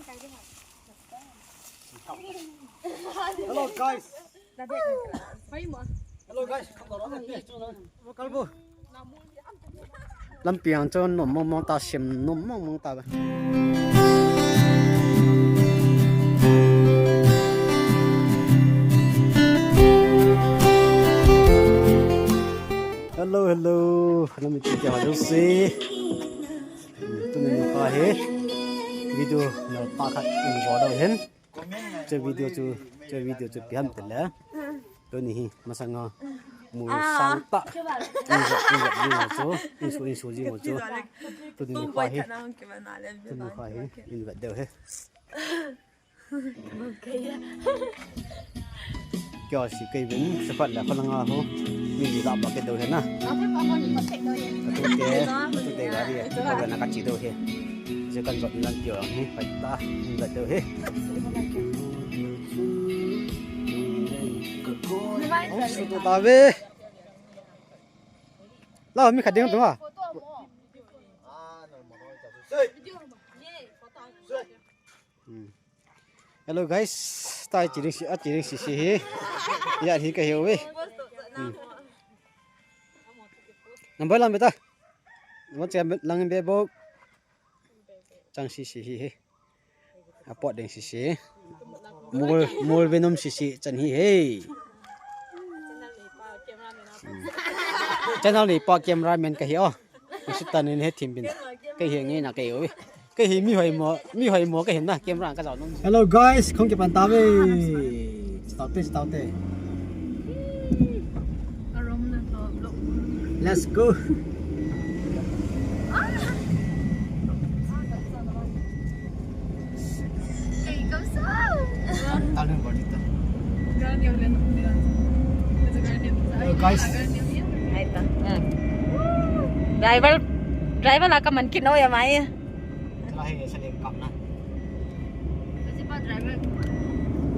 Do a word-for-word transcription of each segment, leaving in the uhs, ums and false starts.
Hello guys. Hello guys. Kalbu. Lampi ang chon nom mong mong ta, sem nom mong mong ta ba. Hello, hello. Hello, mi ti ha lo se. Tuni nikho hi video na pa khat in vo dau hen. Che video chu, che video chu ipi ham tile. Tuni hi masanga mu sang ta. Injot, injot jing ho chu, insu, insu jing ho chu. Tuni nikho hi. Tuni nikho hi injot deu he. Kio si kei vin, sepat le kholanga ho. Mi ji la ba ke deu he na. Ka tu te, ka tu te gari e. Ka ga na ka chi deu he. Je kan jot nan kio hi, pai ta, injot deu he. Oh, su tu ta ve. La, mi khat ding tu ha. Hmm. Hello guys, ta chi ding si, a chi ding si si hi. Ya hi ka hiu ve. Hmm. Number lang beta. Number che lang be bo. Chang si si hi hi. A pot ding si si. Mol, mol venom si si chan hi he. Hmm. Channel ni pa cameraman ka hi o. Ni sitan ni he thim bin. Ka hi nge na ka yo. Ka hi mi hoi mo, mi hoi mo ka hin na camera ka jao nom. Hello guys, khong ke pan ta ve. Chitau te, chitau te. Let's go. Hello, guys. Driver, driver la ka man kino ya mai. Try sa le kap na. Kasi pa driver.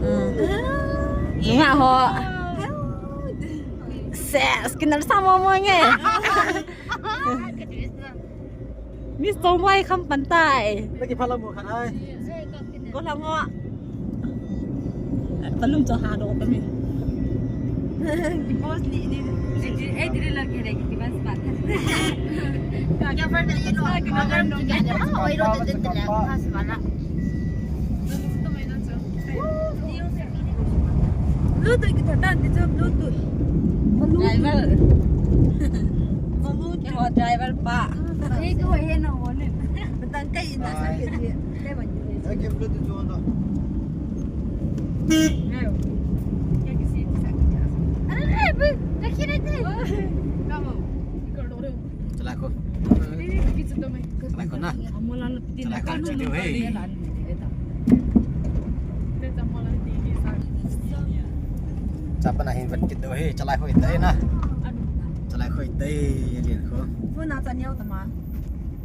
Hmm. Inga ho. Ses, kinal sa mo mo nge. Miss Tomboy kham pan tai. Lagi phala mo khan ai. Ko la ngo. Palum cho ha do kami. Ki boss ni ni. Eh, diri lagi lagi ki bas bat. Kya pernah ye lo? Agar tu kya ada. Oh, iro tu tu tu lah. Khas mana? Bluetooth ki thotan ti chu Bluetooth. Driver. Bluetooth driver pa. Ei ko he na wo ne. Batang kai na sa ke ji. Kai ban ji. Ai ke Bluetooth jo na. Ayo. Kya kisi sa. Are re bu. Rakhi re te. Kamo. Chalai ko. Chalai ko na. Chalai ko chu diu he. Chapa na hin vet kit diu he. Chalai ko itai na. Chalai ko itai, lian ko. Phone na cha niau ta ma.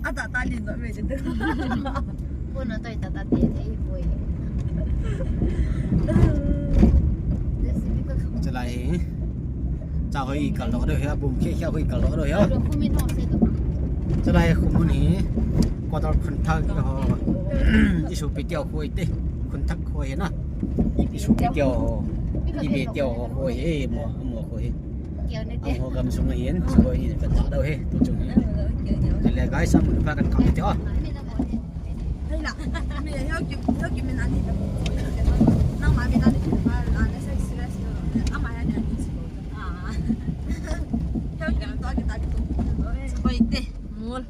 A ta ta lian ba me de. Phone na ta ta ta te te boi. Chalai hi. Cha hoi kal do do he, bum khe khe hoi kal do do he. Chalai khu mun hi. Quarter khun thak ho. Isu pi tiau khu ite. Khun thak khu he na. Isu pi tiau ho. Ibe tiau ho khu he mo mo khu he. Ang ho gam sung hin, sung hin ka ta do he. Tu chung he. Chalai guys, am pa kan kam te o. Hei la, mi heo ki, heo ki min ani ta. Nang ma min ani ta, la na sa serious yo. Ama ya ni ani si ko. Ah. Heo ki to ki ta ki to. Koi te, mol.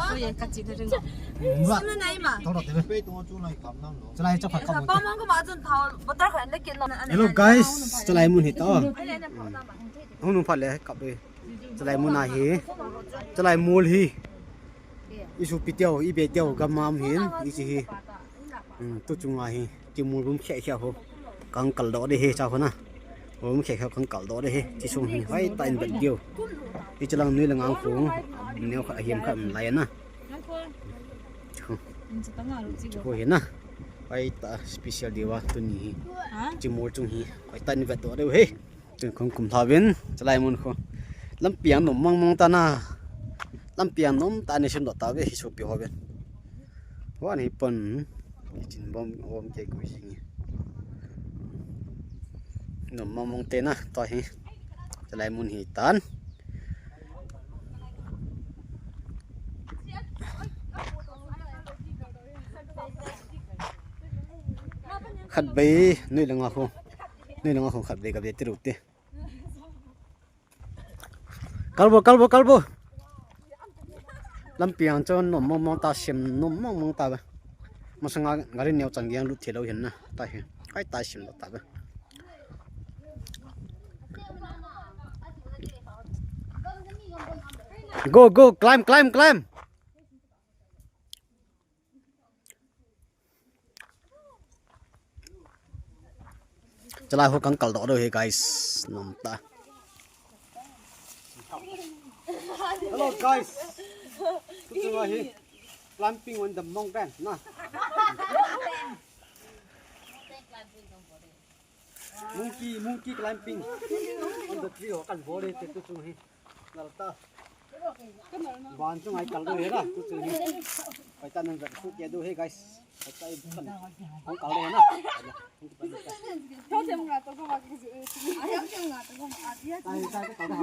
Koi ye ka chi de ring. Mula. Sina nai ma. Toro te. Pe to chu lai kam nang lo. Chalai cha pha kam. Pa mong ko ma jun thao, butter khan le kin lo. Hello guys, chalai mun hi to. Hung nung pha le kap de. Chalai mun ahi. Chalai mol hi. Isu pi tiau, ibe tiau, gam ma um hin, ichi hi. Hmm, tu chunga hi, chi mol bum khe khe ho. Kang kal do de he cha ho na. Bum khe khe kang kal do de he. Chi sung hi, hoi ta in bet diu. Ichi lang nui lang ang khung. Neu kha hiam kha lai na. Chi ho hi na. Hoi ta special diu a tuni hi. Chi mol chung hi. Hoi ta in bet do de he. Tun khong kum tha vin, chalai mun khu. Lampi ang nom mang mang ta na. Lampi ang nom ta ni sim do ta ve hi sopi ho vin. Wan hi pon. Chin bom bom ke ku jing. Nom mong mong te na to hi. Chalai mun hi tan. Khat bei nui langa khu. Nui langa khu khat bei ka be ti ru te. Kalbo, kalbo, kalbo. Lampi ang chon nom mong mong ta, sem nom mong mong ta ba. Masanga gari neo chang yang lut thei lou hin na. Ta hi. Kai ta sem lou ta ba. Go, go, climb, climb, climb. Chalai ho kang kal doh doh hi guys. Nom ta. Hello guys. Tutu hi climbing on the mountain na. Monkey, monkey climbing on the tree ho kan bol hi tutu hi. Lalta. Ban chung ai kal do he na, tu chung he. Pai ta nang jat khu ke do he guys. Pai ta i kan. Hong kal do he na. Tai tai ka kal do. Tai ka kal do.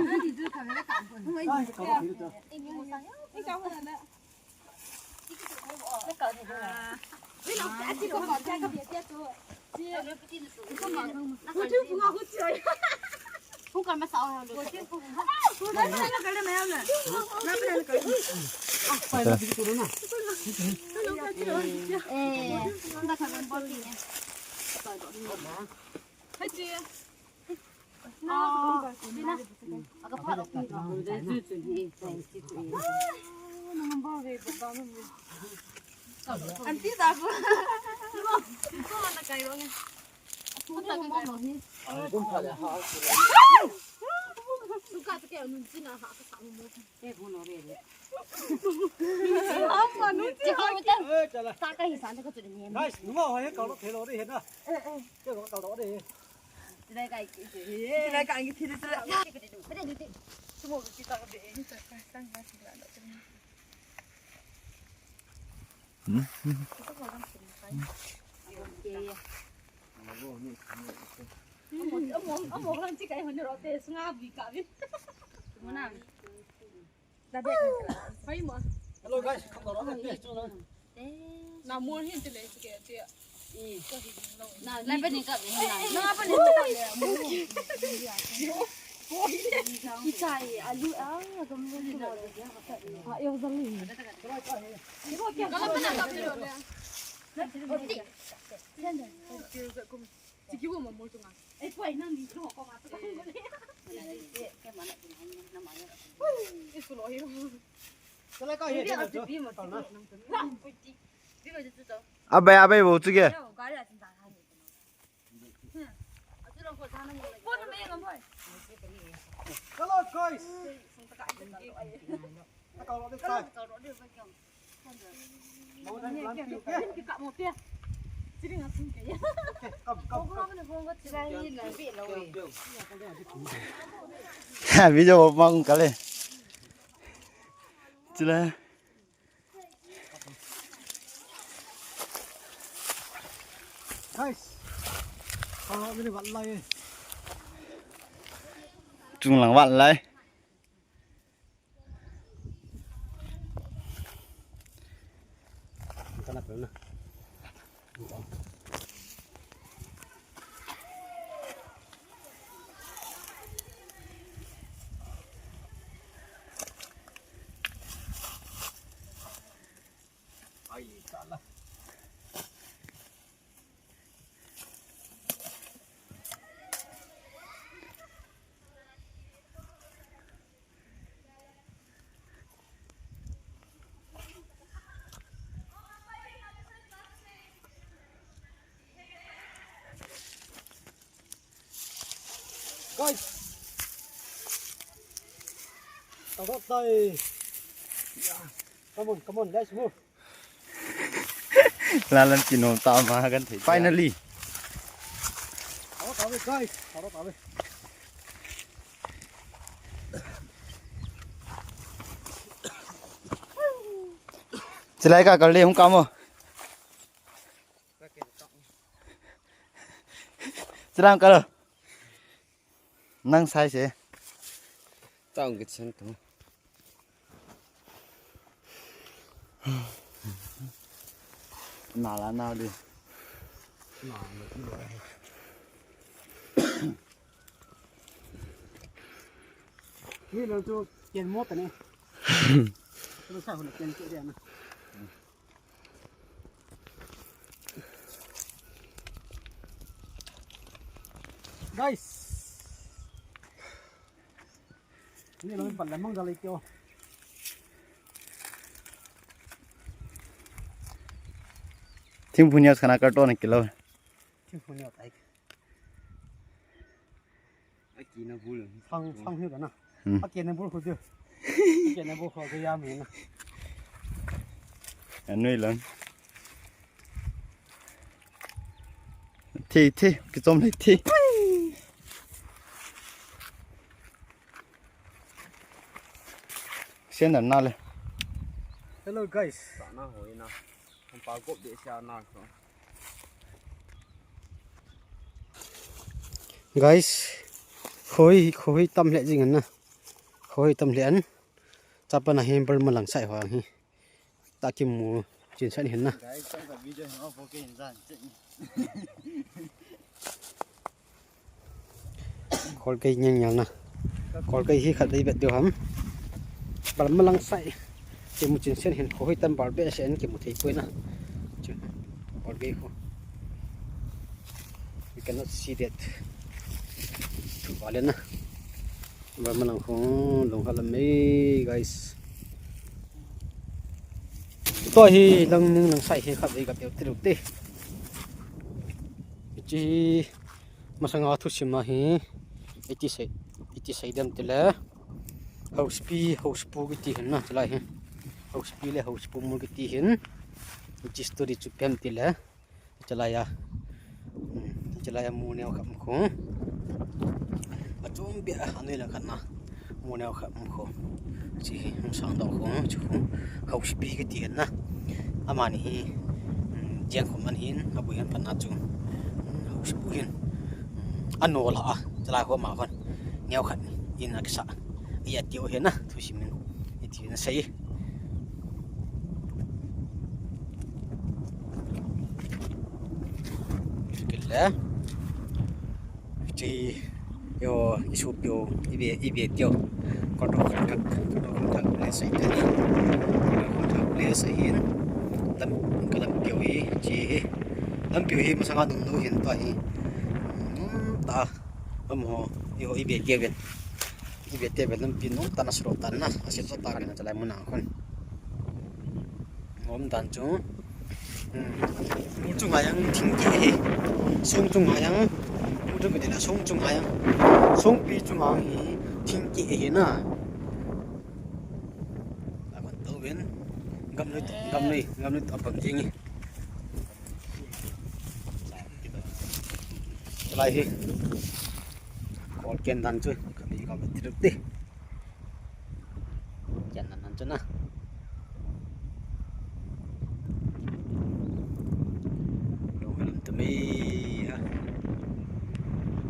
Guys, nunga ho he kal do thei lou ding he na. Ke ko kal do ding. Hello guys, come on. Na mo hin ti le ti ke ti. Na pa ni ka be na. Na pa ni ka be. Ichai alu a gam lo. A yo zali. Ka la pa na ka be lo le. Abai, abai, bou chu ke. Hello guys. Video mang kale. Chila. Guys. Ah, ini wat lai. Chung lang wat lai. Guys. Come on, come on, let's move. Lalan kinom ta ma kan thei. Finally. Chilai ka kal le hung kamo. Chirang kalo. Nang sai se. Tang ke chen tu. Na la na di. Ni lo chu ken mo ta ne. Lo sa ho ken ke dia na. Guys. Ni lo pan la mang da le kyo. Thingphung neo kana kar to na kilo. Thingphung neo tai. Aki na bul. Sang, sang hiu da na. Hmm. Aki na bul khu diu. Aki na bul khu diu ya mi na. Anui lang. Thi, thi, kichom le thi. Sian dan na le. Hello guys. Sa na hoi na. Hom pa gop de sia na ko. Guys, khoi, khoi tam le jing an na. Khoi tam le an. Chapa na hem bal ma lang sai ho hi. Ta kimu chin san hin na. Guys, chang ka video hin off okay hin jan. Kol kei nyang nyang na. Kol kei hi khat dei bet diu ham. Bal ma lang sai. Kimu chin sen hin khoi tam bal be sen kimu thei poi na. Chu. Kol kei khu. You cannot see that. Chu bal na. Bal ma lang khu long khat lam mei, guys. Tua hi lang ning lang sai hi khat dei ka peu ti lu te. Chi Masanga thusim a hi, iti sei, iti sei dem tile. Housepi, housepu kiti hin na, chulai hi. Housepi le housepu mu kiti hin. Iti story chu pem tile. Chulai a. Hmm, chulai a mu neo khat khu. Achom bia anui lang khat na. Mu neo khat khu. Chi hi, hung sang dong khu, chu khu. Housepi kiti hin na. Amani hi, um, jeng khu man hin, abu hin pan na chu. Um, housepu hin. Um, ano la a, chala khu ma khon. Neo khat in akisa. Iya tiu hin na, thusim in. Iti na sei. Kile. Chi. Yo, isu pio, ibe, ibe tio. Koto khak, koto khak le sai tani. Koto khak le sai hin. Lam, ka lam pio hi, chi hi. Lam pio hi, masanga dum do hin pa hi. Dum ta. Am ho, yo, ibe tio ben. Ibe tio ben lam pin no, tana suro tana. Asit so ta kan na chalai muna khon. Om dan chu. Hmm. Mu chunga jang thingkeh hi. Song chunga jang. Mu chunga jang, song chunga jang. Songpi chunga hi thingkeh hi na. Aban to ben. Gamnui, gamnui, gamnui to pang jing hi. Lai hi. Kol ken dan chu. Kami kami tiruk ti. Ken nan nan chu na. Long lam tu mei ha.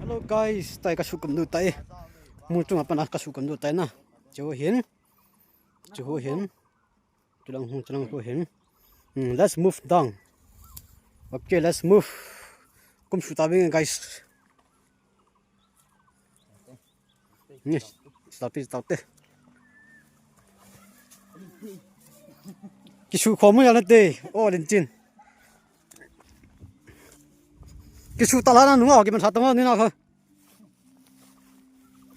Hello guys, tai ka su kam du tai. Mu chunga pana ka su kam du tai na. Chu hin. Chu hin. Chulang hu, chulang hu hin. Hmm, let's move down. Okay, let's move. Kum su ta bing guys. Ni, stop it, stop it. Kisu khomu ya na te. O, len chin. Kisu ta la na nunga, ki man sa ta ma ni na kha.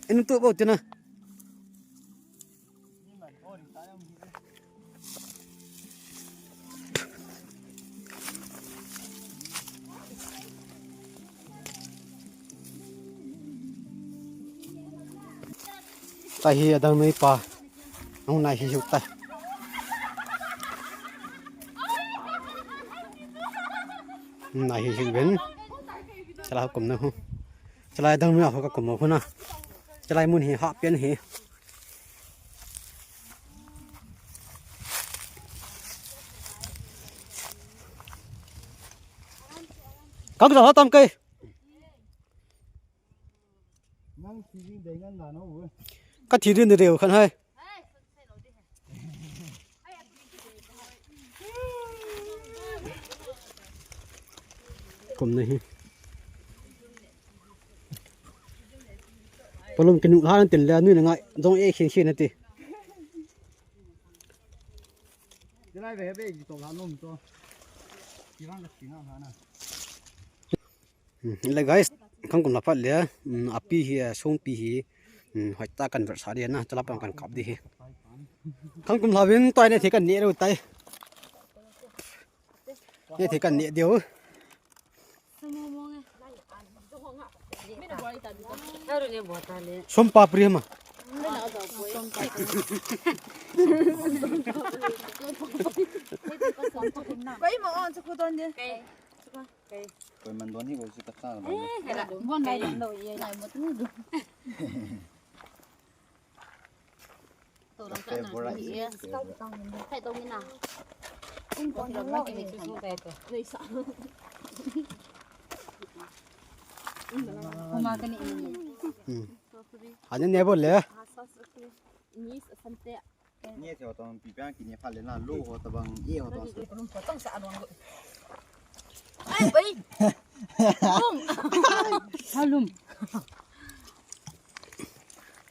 Inu tu bo tina. Tahi adang nui pa. Nung nai hi hiu ta. Nai hi hiu ben. Chala kum na hu. Chalai dang mi a ho ka kum ho na. Chalai mun hi ha pian hi. Kang sa ha tam kai. Ka thi din de khan hai. Kum nahi. Palum kinu ha tin le nui na ngai jong e khin khin ati. Lai ve be ji to la nom to. Ki vang ka ti na ha na. Hmm, le guys, khang kum la phat le, hmm, api hi, eh, songpi hi, hmm, hoi ta kan ver sa di na, chala pang kan kap di hi. Khang kum la vin toi ne the kan ne ro tai. Ne the kan ne deu. Som papri ma. Koi mo on chu ku don de. Koi man don hi ko si ka sa. Bon mai lo ye lai mo tu. Ani ne bol le. Ni theo tong pi piang ki ni pha le na lo ho ta bang ye ho tong. Ai bai. Halum.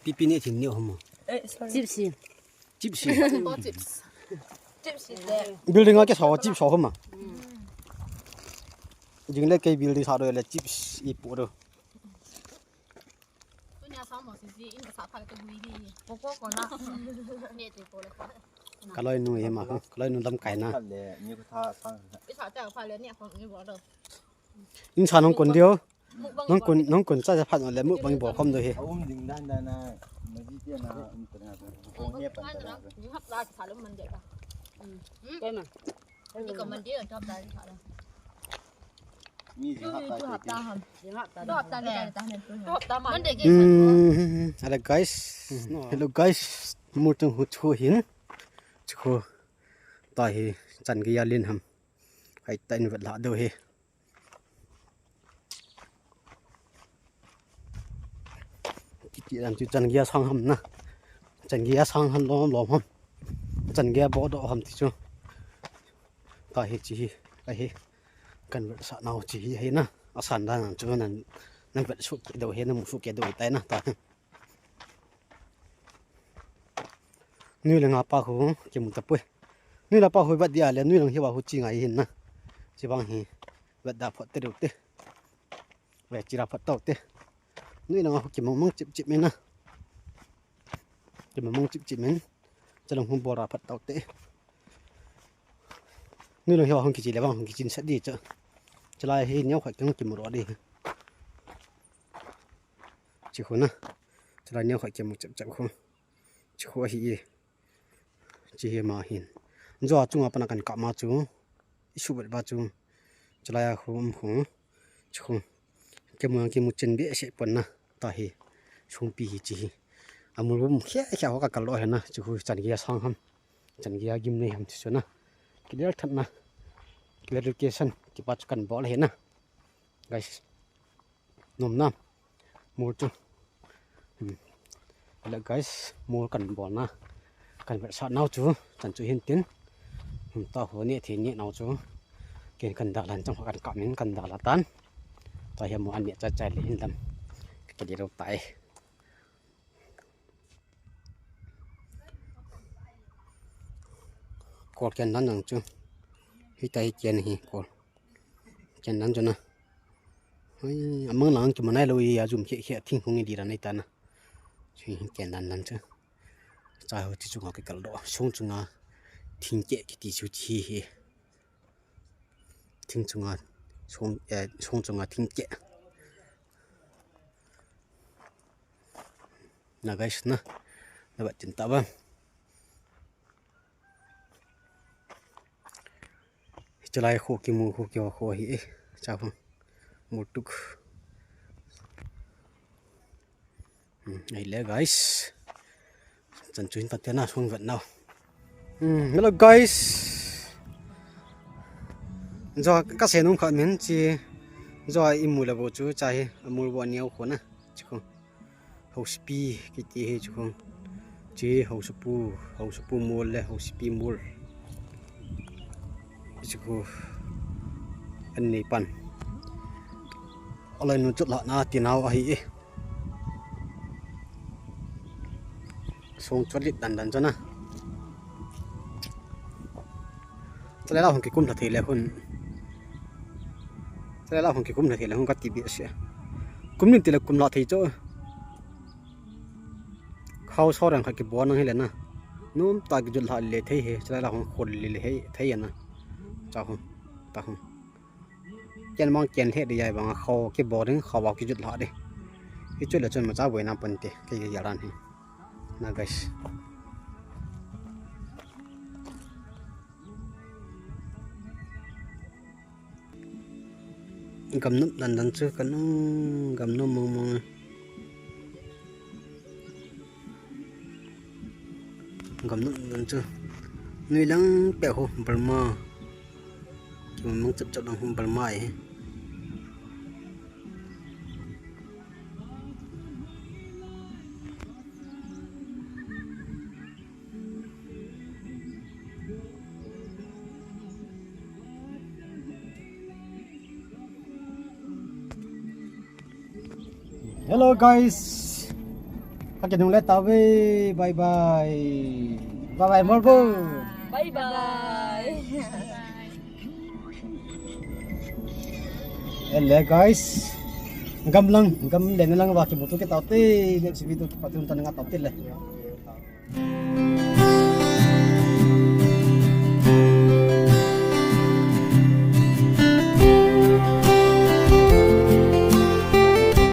Pipi ne thin ne ho mo. Chipsi. Chipsi. Building a ke sa chipsi ho ma. Jing le ke building sa do le chipsi i pu do. Ka loinu hi ma, ka loinu lam kai na. Insa nong kun dio. Nong kun, nong kun sa sa phat le mukbang bol khom do hi. Hmm, hello guys. Hello guys. Mur tung hu chu hin. Chu ta hi chan gei a lin ham. Hai ta in vet la do hi. Kiti dan chu chan gei a sang ham na. Chan gei a sang ham lom lom ham. Chan gei a bo do ham ti chu. Ka hi chi hi. Ka hi. Kan vet sa nau chi hi hi na. A san dan chu nan, nan vet su ke do hi na mu su ke do tai na ta. Nui le nga pa khu kimu tapoi. Nui le pa khu vet dia le nui lang hi wa khu chi ngai hin na. Chi bang hi vet da phot te do te. Ve chi ra phot tau te. Nui le nga khu kimu mang chip chip min na. Kimu mang chip chip min. Chalong hung bol ra phot tau te. Nui lang hi wa hung kichi le bang hung kichin sa di cha. Chalai hi neo khat kimu ro di. Chi khu na. Chalai neo khat kimu chap chap khu. Chi khu hi. Chi hi ma hin. Jo a chunga pana kan kap ma chu. I su vet ba chu. Chalai a khu um khu. Chi khu. Kimu kimu chen be se pon na. Ta hi. Songpi hi chi hi. Amul bum khe khe ho ka kal lo he na. Chi khu chan gei a sang ham. Chan gei a gim nei ham ti chu na. Clear that na. Clarification. Kipa chu kan bol he na. Guys. Nom na. Mur chu. Hmm. Hello guys, mur kan bol na. Kan vet sa nau chu. Chan chu hin tin. Hmm, ta ho ne the ne nau chu. Ken kan da lan chang kan kap min kan da la tan. Ta hi mu an ne cha cha le hin lam. Ka di ro tai. Kol ken dan nang chu. Hi ta hi ken hi kol. Ken dan chu na. Hoi, amang lang chu manai lo i a jum khe khe thing hung i di ra nai ta na. Chu hi ken dan dan chu. Cha ho chi chunga ke kal do. Song chunga thing ke kiti chu chi hi. Thing chunga song, eh, song chunga thing ke. Na guys na. Na ba tin ta ba. Chalai khu kimu khu kiho khu hi e. Cha khu. Mur tuk. Hmm, ai le guys. Chan chu hin ta te na song vet nau. Hmm, hello guys. Jo ka se nung kha min chi. Jo i mu le bo chu cha hi. Amul bo neo khu na. Chi khu. Housepi kiti hi chu khun. Chi housepu, housepu mol le housepi mol. Chu khu an nei pan. Alai nu chut la na ti nau ahi e. Song chot lit dan dan chana. Chale la hung kikum la thei le hun. Chale la hung kikum la thei le hun ka ti bi sia. Kum ni ti le kum la thei cho. Khao so rang kha kibol nang hi le na. Num ta kijut la le thei he. Chale la hung khol le le he thei na. Cha hung. Ta hung. Ken mang ken he de yai bang khao kibol ding khao wa kijut la de. Hi chu le chun ma cha boi na pan te. Ke ya ran hi. Na guys. Gamnop dan dan chu ka nung gamnop mong mong. Gamnop dan chu. Nui lang pe ho Burma. Ki mong chap chap lang ho Burma e. Hello guys. Ka kinung le tau ve. Bye bye. Bye bye Morbo. Bye bye. Ele guys. Gam lang, gam le na lang va kimuto kit tau te. Next video patun tan nga tau te le.